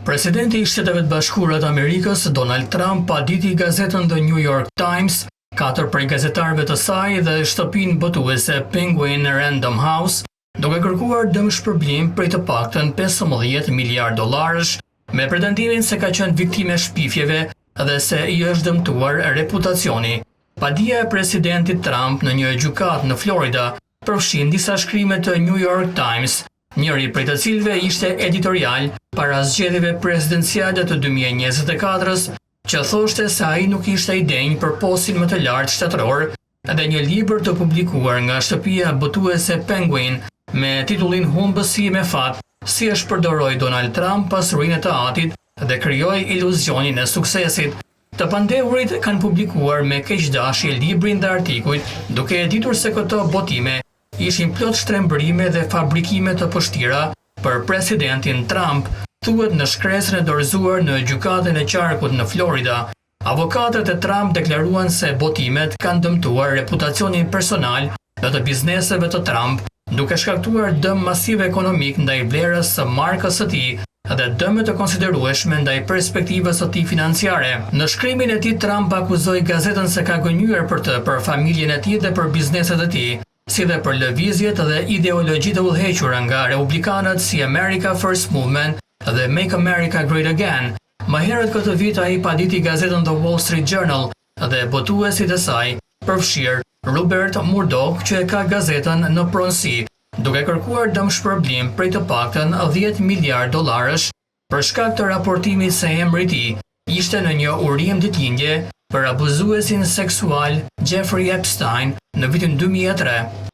Presidenti i Shteteve të Bashkuara të Amerikës, Donald Trump, paditi gazetën The New York Times, katër prej gazetarëve të saj dhe shtëpinë botuese Penguin Random House, duke kërkuar dëmshpërblim prej të paktën 15 miliardë dollarësh, me pretendimin se ka qenë viktimë e shpifjeve dhe se i është dëmtuar reputacioni. Padia e presidentit Trump në një gjykatë në Florida përfshin disa shkrime të New York Times, njëri prej të cilëve ishte editorial para zgjedhjeve presidenciale të 2024-s, që thoshte se ai nuk ishte i denjë për postin më të lartë shtetëror dhe një libër të publikuar nga shtëpia botuese Penguin me titullin Humbësi me fat, si e shpërdoroi Donald Trump pasurinë e të atit dhe krijoi iluzionin e suksesit. Të pandehurit kanë publikuar me keqdashje librin dhe artikujt, duke e ditur se këto botime ishin plot shtrembërime dhe fabrikime të pështira për presidentin Trump, thuhet në shkresën e dorëzuar në gjykatën e qarkut në Florida. Avokatët e Trump deklaruan se botimet kanë dëmtuar reputacionin personal dhe të bizneseve të Trump, duke shkaktuar dëm masiv ekonomik ndaj vlerës së markës së tij dhe dëme të konsiderueshme ndaj perspektivës së tij financiare. Në shkrimin e tij Trump akuzoi gazetën se ka gënjyer për të, për familjen e tij dhe për bizneset e tij, si dhe për lëvizjet dhe ideologjitë e udhëhequra nga republikanët si America First Movement dhe Make America Great Again. Më herët këtë vit ai paditi gazetën The Wall Street Journal dhe botuesit e saj, përfshirë Rupert Murdoch që e ka gazetën në pronësi, duke kërkuar dëmshpërblim prej të paktën 10 miliard dollarësh për shkak të raportimit se emri i tij ishte në një urim ditëlindje për abuzuesin seksual Jeffrey Epstein në vitin 2003.